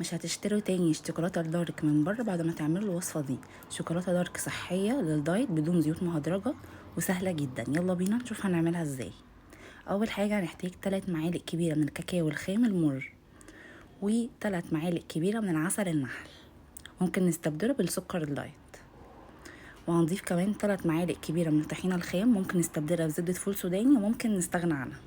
مش هتشتروا تاني شوكولاتة dark من بره بعد ما تعملوا الوصفة دي. شوكولاتة dark صحية لل diet بدون زيوت مهدرجه وسهلة جدا. يلا بينا نشوف هنعملها ازاي. اول حاجة هنحتاج 3 معالق كبيرة من الكاكاو الخام المر، و3 معالق كبيرة من العسل النحل، ممكن نستبدله بالسكر ال diet. وهنضيف كمان 3 معالق كبيرة من الطحينه الخام، ممكن نستبدلها بزبده فول سوداني وممكن نستغنى عنها.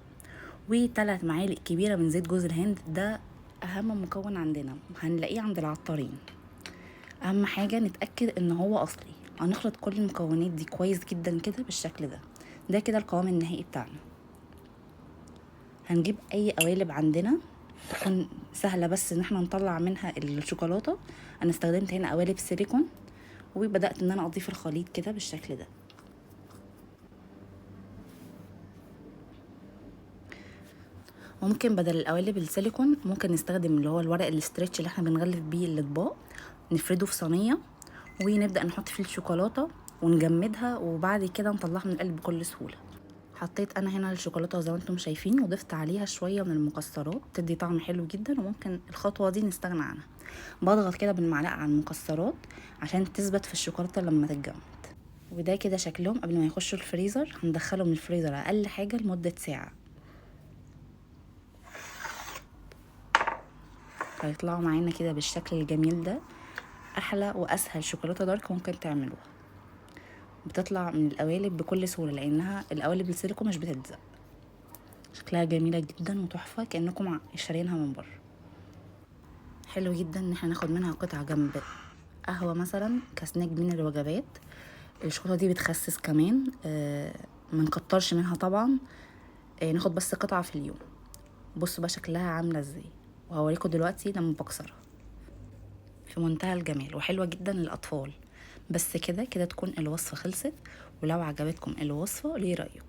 و3 معالق كبيرة من زيت جوز الهند، ده اهم مكون عندنا، هنلاقيه عند العطارين. اهم حاجة نتاكد ان هو اصلي. هنخلط كل المكونات دي كويس جدا كده بالشكل ده. ده كده القوام النهائي بتاعنا. هنجيب اي قوالب عندنا تكون سهلة بس ان احنا نطلع منها الشوكولاتة. انا استخدمت هنا قوالب سيليكون، وبدات ان انا اضيف الخليط كده بالشكل ده. ممكن بدل القوالب السيليكون ممكن نستخدم اللي هو الورق ال stretch اللي احنا بنغلف بيه الاطباق، نفرده في صينية ونبدا نحط فيه الشوكولاتة ونجمدها، وبعد كده نطلعها من القلب بكل سهولة. حطيت انا هنا الشوكولاتة زي ما انتم شايفين، وضفت عليها شوية من المكسرات تدي طعم حلو جدا، وممكن الخطوة دي نستغنى عنها. بضغط كده بالمعلقه على المكسرات عشان تثبت في الشوكولاتة لما تتجمد. وده كده شكلهم قبل ما يخشوا الفريزر. هندخلهم الفريزر اقل حاجة لمدة ساعة، هيطلعوا معانا كده بالشكل الجميل ده. احلى واسهل شوكولاتة دارك ممكن تعملوها، بتطلع من القوالب بكل سهولة لانها القوالب السيليكون مش بتلزق. شكلها جميلة جدا وتحفه، كانكم شارينها من بره. حلو جدا ان احنا ناخد منها قطعه جنب قهوة مثلا كسناك من الوجبات. الشوكولاتة دي بتخسس كمان، ما نكترش منها طبعا، ناخد بس قطعه في اليوم. بصوا بقى شكلها عامله ازاي، وهوريكم دلوقتي لما بكسرها. في منتهى الجمال وحلوه جدا للاطفال. بس كده كده تكون الوصفة خلصت. ولو عجبتكم الوصفة ليه رايكم؟